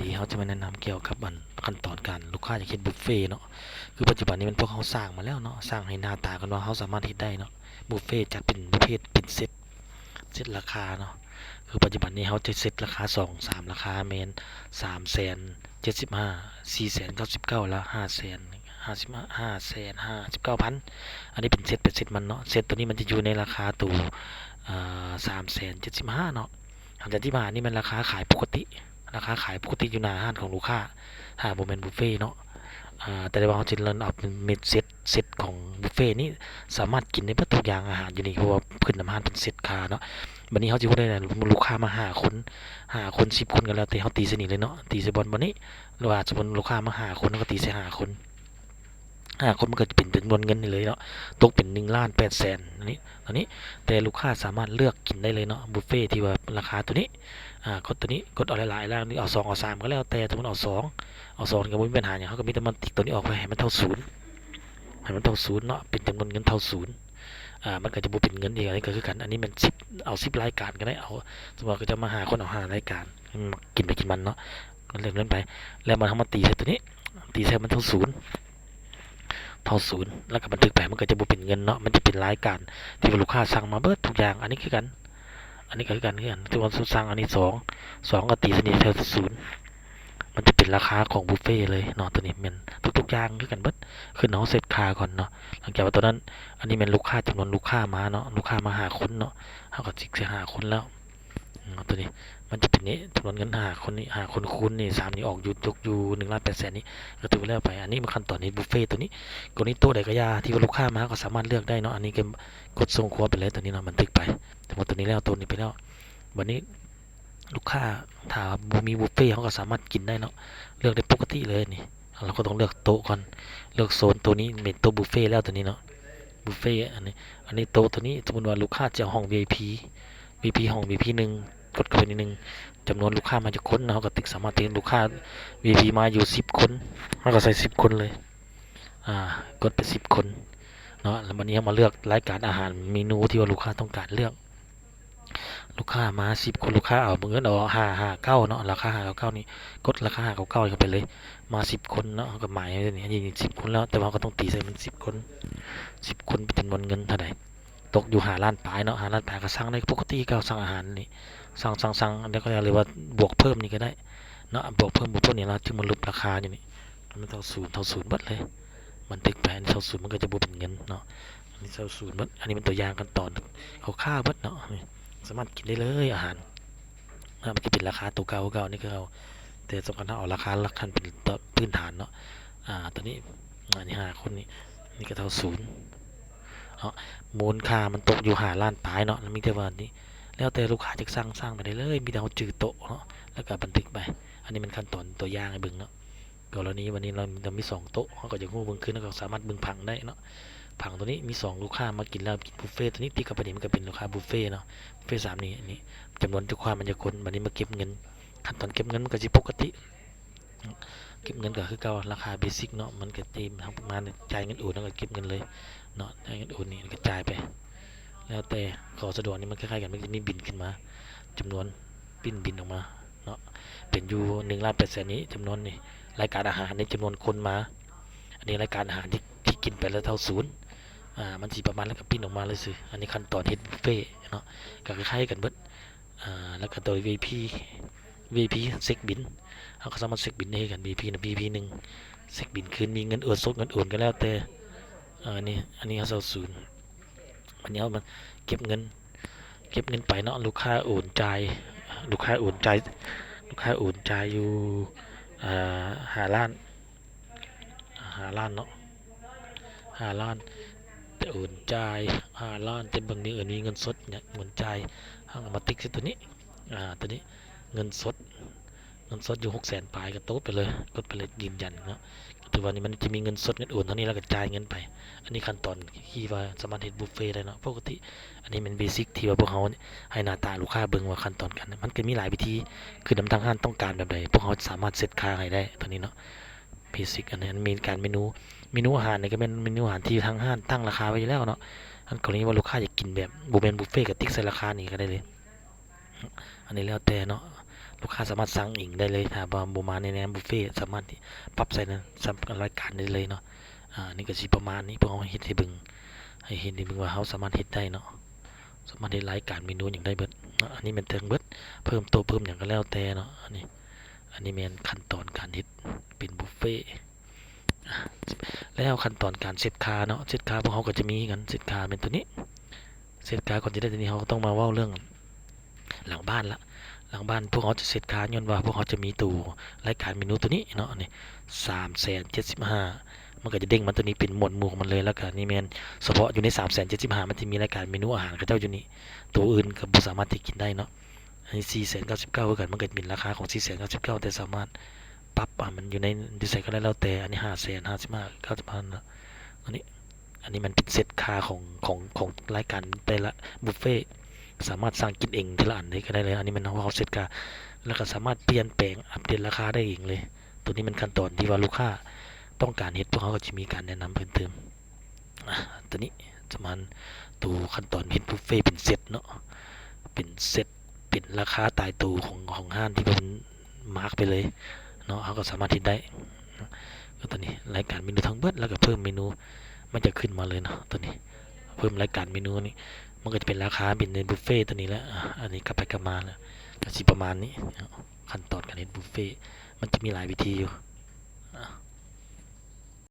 ດີເຮົາຈະມາແນະນຳກ່ຽວກັບອັນຂັ້ນຕອນການລູກຄ້າຢາກເຮັດບຸບເຟເນາະ. ຄືປັດຈຸບັນນີ້ແມ່ນພວກເຮົາສ້າງມາແລ້ວເນາະ, ສ້າງໃຫ້ໜ້າຕາກ່ອນວ່າເຮົາສາມາດເຮັດໄດ້ເນາະ. ບຸບເຟຈັດເປັນປະເພດເປັນເຊັດ, ເຊັດລາຄາເນາະ. ຄືປັດຈຸບັນນີ້ເຮົາຈະເຊັດລາຄາສອງສາມລາຄາແມ່ນ ສາມແສນເຈັດສິບຫ້າ, ສີ່ແສນເກົ້າສິບເກົ້າ ແລະ ຫ້າແສນ ຫ້າສິບ ຫ້າແສນຫ້າສິບເກົ້າພັນ. ອັນນີ້ເປັນເຊັດ ເປັນເຊັດມັນເນາະ. ເຊັດໂຕນີ້ມັນຈະຢູ່ໃນລາຄາໂຕ ເອີ ສາມແສນເຈັດສິບຫ້າເນາະ. ສາມແສນເຈັດສິບຫ້ານີ້ແມ່ນລາຄາຂາຍປົກກະຕິ, ລາຄາຂາຍປົກກະຕິຢູ່ໜ້າຮ້ານຂອງລູກຄ້າ, ຫາ ບໍ່ແມ່ນບຸບເຟເນາະ. ອາ ແຕ່ວ່າເຮົາຈະເລີ່ມເອົາເປັນເມັດເຊັດ, ເຊັດຂອງບຸບເຟນີ້ສາມາດກິນໄດ້ເບິດທຸກຢ່າງອາຫານຢູ່ນີ້, ເພາະວ່າຂຶ້ນນຳຮ້ານເປັນເຊັດຄ່າເນາະ. ບັດນີ້ເຮົາຊິຮູ້ໄດ້ວ່າລູກຄ້າມາຫ້າຄົນ, ຫ້າຄົນ ສິບຄົນກໍແລ້ວແຕ່, ເຮົາຕີໃສ່ນີ້ເລີຍເນາະ, ຕີໃສ່ບ່ອນ ບ່ອນນີ້. ຫຼືວ່າສົມມຸດລູກຄ້າມາຫ້າຄົນ ເຮົາກໍຕີໃສ່ຫ້າຄົນ, ຫ້າຄົນມັນກໍຈະເປັນຈຳນວນເງິນນີ້ເລີຍເນາະ, ຕົກເປັນໜຶ່ງລ້ານແປດແສນນີ້ ອັນນີ້. ແຕ່ລູກຄ້າສາມາດເລືອກກິນໄດ້ເລີຍເນາະ, ບຸບເຟທີ່ວ່າລາຄາໂຕນີ້. ອາ ກົດໂຕນີ້, ກົດເອົາຫຼາຍໆ ແລ້ວນີ້ເອົາສອງ ເອົາສາມກໍແລ້ວແຕ່, ສົມມຸດເອົາສອງ, ເອົາສອງກໍບໍ່ມີບັນຫາຫຍັງ, ເຮົາກໍມີແຕ່ມາຕິກໂຕນີ້ອອກໄປໃຫ້ມັນເທົ່າສູນ, ໃຫ້ມັນເທົ່າສູນເນາະ, ເປັນຈຳນວນເງິນເທົ່າສູນ. ອາ ມັນກໍຈະບໍ່ເປັນເງິນອີກ, ອັນນີ້ກໍຄືກັນ, ອັນນີ້ແມ່ນສິບ ເອົາສິບລາຍການກໍໄດ້, ເອົາ ສົມມຸດວ່າເຂົາເຈົ້າມາຫ້າຄົນ ເອົາຫ້າລາຍການ, ກິນໄປກິນມັນເນາະ, ກໍເລື່ອງນັ້ນໄປ. ແລ້ວມັນ ເຮົາມາຕີໃສ່ໂຕນີ້, ຕີໃສ່ມັນເທົ່າສູນ, ເທົ່າສູນ ແລ້ວກໍບັນທຶກໄປ, ມັນກໍຈະບໍ່ເປັນເງິນເນາະ, ມັນຈະເປັນລາຍການທີ່ວ່າລູກຄ້າສັ່ງມາເບິດທຸກຢ່າງ. ອັນນີ້ຄືກັນ, ອັນນີ້ກໍຄືກັນ, ຄືກັນ ຖືວ່າເຮົາສັ່ງອັນນີ້ສອງ, ສອງກໍຕີໃສ່ນີ້ເທົ່າສູນ, ມັນຈະເປັນລາຄາຂອງບຸບເຟເລີຍເນາະ. ໂຕນີ້ແມ່ນທຸກໆຢ່າງຄືກັນເບິດ, ຂຶ້ນເຮົາເຊັດຄ່າກ່ອນເນາະ. ຫຼັງຈາກວ່າໂຕນັ້ນ, ອັນນີ້ແມ່ນລູກຄ້າ, ຈຳນວນລູກຄ້າມາເນາະ, ລູກຄ້າມາຫ້າຄົນເນາະ, ເຮົາກໍຕິກໃສ່ຫ້າຄົນແລ້ວ. ອືມ ໂຕນີ້ມັນຈະເປັນນີ້ ຈຳນວນເງິນຫ້າຄົນນີ້ ຫ້າຄົນຄູນນີ້ ສາມນີ້ອອກຢູ່ ຕົກຢູ່ໜຶ່ງລ້ານແປດແສນນີ້ ກໍຖືວ່າແລ້ວໄປ. ອັນນີ້ມັນຂັ້ນຕອນເຮັດບຸບເຟໂຕນີ້. ກໍນີ້ໂຕະໃດກໍຢ່າ ທີ່ວ່າລູກຄ້າມາ ເຮົາກໍສາມາດເລືອກໄດ້ເນາະ. ອັນນີ້ກໍກົດສົ່ງຄົວໄປເລີຍ ໂຕນີ້ເນາະ ບັນທຶກໄປ. ແຕ່ວ່າໂຕນີ້ແລ້ວ ໂຕນີ້ໄປແລ້ວ. ບັດນີ້ລູກຄ້າຖ້າວ່າບໍ່ມີບຸບເຟ ເຮົາກໍສາມາດກິນໄດ້ເນາະ ເລືອກໄດ້ປົກກະຕິເລີຍນີ້. ເຮົາກໍຕ້ອງເລືອກໂຕະກ່ອນ ເລືອກໂຊນ. ໂຕນີ້ເປັນໂຕະບຸບເຟແລ້ວ ໂຕນີ້ເນາະ ບຸບເຟ. ອັນນີ້ ອັນນີ້ໂຕະໂຕນີ້ ສົມມຸດວ່າລູກຄ້າຈະເອົາຫ້ອງ ວີໄອພີ ວີໄອພີ ຫ້ອງ ວີໄອພີ ໜຶ່ງ ກົດເຂົ້າໄປໃນໜຶ່ງ ຈຳນວນລູກຄ້າມາຈັກຄົນ ເຮົາກໍຕິກສາມາດຕິກລູກຄ້າ ວີໄອພີ ມາຢູ່ສິບຄົນ ເຮົາກໍໃສ່ສິບຄົນເລີຍ ອາ ກົດໄປສິບຄົນເນາະ. ແລ້ວບັດນີ້ເຮົາມາເລືອກລາຍການອາຫານ ເມນູທີ່ວ່າລູກຄ້າຕ້ອງການເລືອກ. ລູກຄ້າມາສິບຄົນ ລູກຄ້າເອົາເງິນເອົາຫ້າຫ້າເກົ້າເນາະ ລາຄາຫ້າເກົ້ານີ້ ກົດລາຄາຫ້າເກົ້າເກົ້ານີ້ເຂົ້າໄປເລີຍ. ມາສິບຄົນເນາະ ເຮົາກໍໝາຍໄວ້ນີ້ ອັນນີ້ສິບຄົນແລ້ວ ແຕ່ວ່າເຮົາກໍຕ້ອງຕີໃສ່ມັນສິບຄົນ ສິບຄົນເປັນຈຳນວນເງິນເທົ່າໃດ ຕົກຢູ່ຫ້າລ້ານປາຍເນາະ ຫ້າລ້ານປາຍ ກໍສັ່ງໄດ້ປົກກະຕິຄືເກົ່າ ສັ່ງອາຫານນີ້ ສັ່ງ ສັ່ງ ສັ່ງ ແລ້ວກໍ ຫຼືວ່າບວກເພີ່ມນີ້ກໍໄດ້ເນາະ ບວກເພີ່ມ ບວກເພີ່ມນີ້ ແລ້ວຈຶ່ງມາລົບລາຄາຢູ່ນີ້ ມັນເທົ່າສູນ ເທົ່າສູນເບິດເລີຍ ບັນທຶກໄປ ອັນນີ້ເທົ່າສູນ ມັນກໍຈະບໍ່ເປັນເງິນເນາະ ອັນນີ້ເທົ່າສູນເບິດ. ອັນນີ້ເປັນຕົວຢ່າງຂັ້ນຕອນຄ່າວໆເບິດເນາະ ນີ້ສາມາດກິນໄດ້ເລີຍອາຫານ ມັນຈະເປັນລາຄາຕົວເກົ່າຄືເກົ່າ ອັນນີ້ຄືເຮົາ ແຕ່ສຳຄັນເຮົາເອົາລາຄາຫຼັກຂັ້ນເປັນພື້ນຖານເນາະ ອາ ຕົວນີ້ ອາ ອັນນີ້ຫ້າຄົນນີ້ ນີ້ກໍເທົ່າສູນເນາະ ມູນຄ່າມັນຕົກຢູ່ຫ້າລ້ານປາຍເນາະ ແລ້ວມີແຕ່ວ່ານີ້ ແລ້ວແຕ່ລູກຄ້າຈະສັ່ງ ສັ່ງໄປໄດ້ເລີຍ ມີແຕ່ເຮົາຈື່ໂຕະເນາະ ແລ້ວກໍບັນທຶກໄປ. ອັນນີ້ແມ່ນຂັ້ນຕອນຕົວຢ່າງໃຫ້ເບິ່ງເນາະ ກໍລະນີວັນນີ້ເຮົາ ເຮົາມີສອງໂຕະ ເຮົາກໍຢາກຮູ້ເບິ່ງຄືນ ເຮົາກໍສາມາດເບິ່ງຜັງໄດ້ເນາະ ຜັງຕົວນີ້ມີສອງລູກຄ້າມາກິນແລ້ວ ກິນບຸບເຟຕົວນີ້ ຕິກເຂົ້າໄປນີ້ ມັນກໍເປັນລູກຄ້າບຸບເຟເນາະ ບຸບເຟສາມນີ້ ນີ້ຈຳນວນລູກຄ້າມັນຈັກຄົນ ບັດນີ້ມາເກັບເງິນ ຂັ້ນຕອນເກັບເງິນມັນກໍຊິປົກກະຕິ ເກັບເງິນກໍຄືເກົ່າ ລາຄາເບສິກເນາະ ມັນກໍຕຽມເຮົາມາຈ່າຍເງິນໂອນ ເຮົາກໍເກັບເງິນເລີຍເນາະ ຈ່າຍເງິນໂອນນີ້ ແລ້ວກໍຈ່າຍໄປ ແລ້ວແຕ່ເຂົາສະດວກ ນີ້ມັນຄ້າຍໆກັນ ມັນຈະມີບິນຂຶ້ນມາ ຈຳນວນ ປິ່ນບິນອອກມາເນາະ ເປັນຢູ່ໜຶ່ງລ້ານແປດແສນນີ້ ຈຳນວນນີ້ ລາຍການອາຫານນີ້ ຈຳນວນຄົນມາ ອັນນີ້ລາຍການອາຫານທີ່ ທີ່ກິນໄປແລ້ວເທົ່າສູນ ອາ ມັນຊິປະມານ ແລ້ວກໍປິ່ນອອກມາເລີຍຊື່. ອັນນີ້ຂັ້ນຕອນເຮັດບຸບເຟເນາະ ກໍຄ້າຍໆກັນເບິດ ອາ ແລ້ວກໍຕົວ ວີໄອພີ ວີໄອພີ ເຊັກບິນ ເຮົາກໍສາມາດເຊັກບິນໄດ້ຄືກັນ ວີໄອພີນະ ວີໄອພີໜຶ່ງ ເຊັກບິນຄືນ ມີເງິນໂອນສົດ ເງິນໂອນກໍແລ້ວແຕ່ ອາ ອັນນີ້ ອັນນີ້ເຮົາເຊົາສູນ ບັດນີ້ເຮົາມາເກັບເງິນ ເກັບເງິນໄປເນາະ ລູກຄ້າໂອນຈ່າຍ ລູກຄ້າໂອນຈ່າຍ ລູກຄ້າໂອນຈ່າຍຢູ່ ອາ ຫ້າລ້ານ ຫ້າລ້ານເນາະ ຫ້າລ້ານ ແຕ່ໂອນຈ່າຍຫ້າລ້ານ ແຕ່ເບິ່ງມີ ເອີ ມີເງິນສົດ ເງິນຈ່າຍ ເຮົາກໍມາຕິກໃສ່ຕົວນີ້ ອາ ຕົວນີ້ ເງິນສົດ ເງິນສົດຢູ່ຫົກແສນປາຍ ກໍຕົກໄປເລີຍ ກົດໄປເລີຍ ຢືນຢັນເນາະ ກໍຖືວ່ານີ້ມັນຈະມີເງິນສົດ ເງິນໂອນເທົ່ານີ້ ແລ້ວກໍຈ່າຍເງິນໄປ. ອັນນີ້ຂັ້ນຕອນທີ່ວ່າສາມາດເຮັດບຸບເຟໄດ້ເນາະ ປົກກະຕິ ອັນນີ້ແມ່ນເບສິກທີ່ວ່າພວກເຮົາໃຫ້ໜ້າຕາລູກຄ້າເບິ່ງວ່າຂັ້ນຕອນການ ມັນກໍມີຫຼາຍວິທີ ຂຶ້ນນຳທາງຮ້ານຕ້ອງການແບບໃດ ພວກເຮົາສາມາດເຊັດຄ່າໃຫ້ໄດ້ ຕົວນີ້ເນາະ ເບສິກ. ອັນນີ້ ອັນມີການເມນູ ເມນູອາຫານນີ້ກໍແມ່ນເມນູອາຫານທີ່ທາງຮ້ານຕັ້ງລາຄາໄວ້ຢູ່ແລ້ວເນາະ ອັນກໍລະນີວ່າລູກຄ້າຢາກກິນແບບບໍ່ແມ່ນບຸບເຟ ກໍຕິກໃສ່ລາຄານີ້ກໍໄດ້ເລີຍ. ອັນນີ້ແລ້ວແຕ່ເນາະ ລູກຄ້າສາມາດສັ່ງເອງໄດ້ເລີຍ ຖ້າວ່າບໍ່ມາໃນແນວບຸບເຟ ສາມາດປັບໃສ່ໃນລາຍການໄດ້ເລີຍເນາະ. ອາ ອັນນີ້ກໍຊິປະມານນີ້ ພວກເຮົາເຮັດໃຫ້ເບິ່ງ ໃຫ້ເຫັນໃຫ້ເບິ່ງວ່າເຮົາສາມາດເຮັດໄດ້ເນາະ ສາມາດເຮັດລາຍການເມນູຫຍັງໄດ້ເບິດເນາະ. ອັນນີ້ແມ່ນແຕ່ງເບິດ ເພີ່ມໂຕະເພີ່ມຫຍັງກໍແລ້ວແຕ່ເນາະ. ອັນນີ້ ອັນນີ້ແມ່ນຂັ້ນຕອນການເຮັດເປັນບຸບເຟ. ອາ ແລ້ວຂັ້ນຕອນການເຊັດຄ່າເນາະ ເຊັດຄ່າພວກເຮົາກໍຈະມີຄືກັນ ເຊັດຄ່າແມ່ນໂຕນີ້ ເຊັດຄ່າ ກ່ອນຈະໄດ້ໂຕນີ້ ເຮົາກໍຕ້ອງມາເວົ້າເລື່ອງຫຼັງບ້ານລະ. ຫຼັງບ້ານພວກເຮົາຈະເຊັດຄ່າ ຍ້ອນວ່າພວກເຮົາຈະມີໂຕລາຍການເມນູໂຕນີ້ເນາະ ອັນນີ້ສາມແສນເຈັດສິບຫ້າ ມັນກໍຈະເດ້ງມາໂຕນີ້ເປັນໝວດໝູ່ຂອງມັນເລີຍ. ແລ້ວກໍນີ້ແມ່ນສະເພາະຢູ່ໃນສາມແສນເຈັດສິບຫ້າ ມັນຈະມີລາຍການເມນູອາຫານເຂົາເຈົ້າຢູ່ນີ້ ໂຕອື່ນກໍບໍ່ສາມາດທີ່ກິນໄດ້ເນາະ. ອັນນີ້ສີ່ແສນເກົ້າສິບເກົ້າຄືກັນ ມັນກໍເປັນລາຄາຂອງສີ່ແສນເກົ້າສິບເກົ້າ ແຕ່ສາມາດປັບ ອາ ມັນຢູ່ໃນ ຢູ່ໃສກໍໄດ້ແລ້ວແຕ່. ອັນນີ້ຫ້າແສນ ຫ້າສິບຫ້າ ເກົ້າສິບຫ້າ ອັນນີ້ ອັນນີ້ມັນເປັນເຊັດຄ່າຂອງ ຂອງ ຂອງລາຍການແຕ່ລະບຸບເຟ ສາມາດສັ່ງກິນເອງທີລະອັນເລີຍກໍໄດ້ເລີຍ. ອັນນີ້ແມ່ນເຮົາ ເຮົາເຊັດຄ່າ ແລ້ວກໍສາມາດປ່ຽນແປງອັບເດດລາຄາໄດ້ເອງເລີຍ. ໂຕນີ້ແມ່ນຂັ້ນຕອນທີ່ວ່າລູກຄ້າຕ້ອງການເຮັດ ພວກເຮົາກໍຈະມີການແນະນຳເພີ່ມເຕີມ. ອາ ໂຕນີ້ປະມານໂຕຂັ້ນຕອນເຮັດບຸບເຟເປັນເຊັດເນາະ ເປັນເຊັດ ເປັນລາຄາຕາຍໂຕຂອງ ຂອງຮ້ານທີ່ເພິ່ນມາກໄປເລີຍເນາະ ເຮົາກໍສາມາດເຮັດໄດ້. ກໍໂຕນີ້ລາຍການເມນູທັງເບິດ ແລ້ວກໍເພີ່ມເມນູ ມັນຈະຂຶ້ນມາເລີຍເນາະ. ໂຕນີ້ເພີ່ມລາຍການເມນູນີ້ ມັນກໍຈະເປັນລາຄາເປັນໃນບຸບເຟໂຕນີ້ແຫຼະ. ອາ ອັນນີ້ກັບໄປກັບມາແລ້ວ ກໍຊິປະມານນີ້ເນາະ. ຂັ້ນຕອນການເຮັດບຸບເຟ ມັນຈະມີຫຼາຍວິທີຢູ່